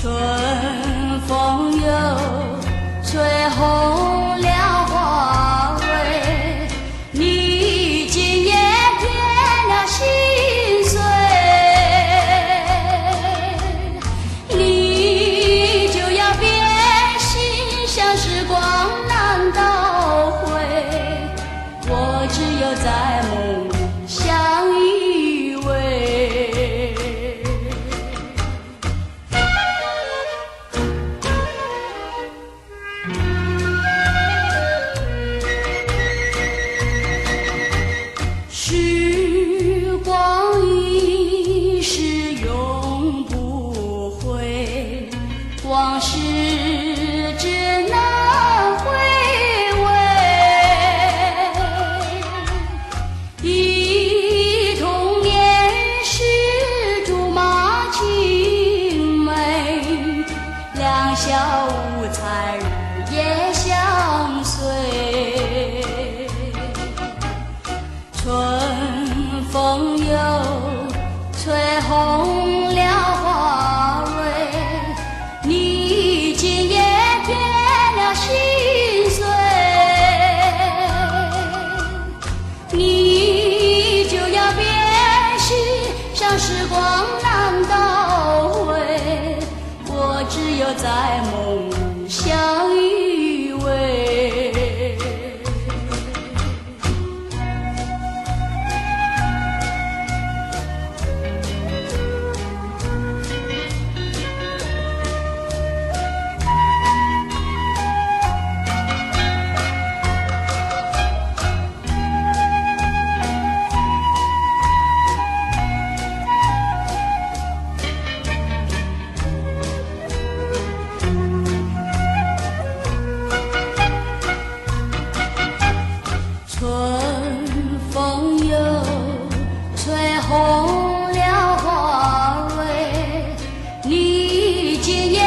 春風又吹紅了花蕊，你今夜添了心碎，你就要變心，像時光難倒回，我只有在夢裡相依偎。時光一逝永不回，往事只能回味。憶童年時竹馬青梅，兩小無猜日夜相隨。春風又吹紅了花蕊，你今夜添了心碎，你就要變心，像時光難倒回，我只有在夢裡相依偎。春風又吹紅了花蕊，你今夜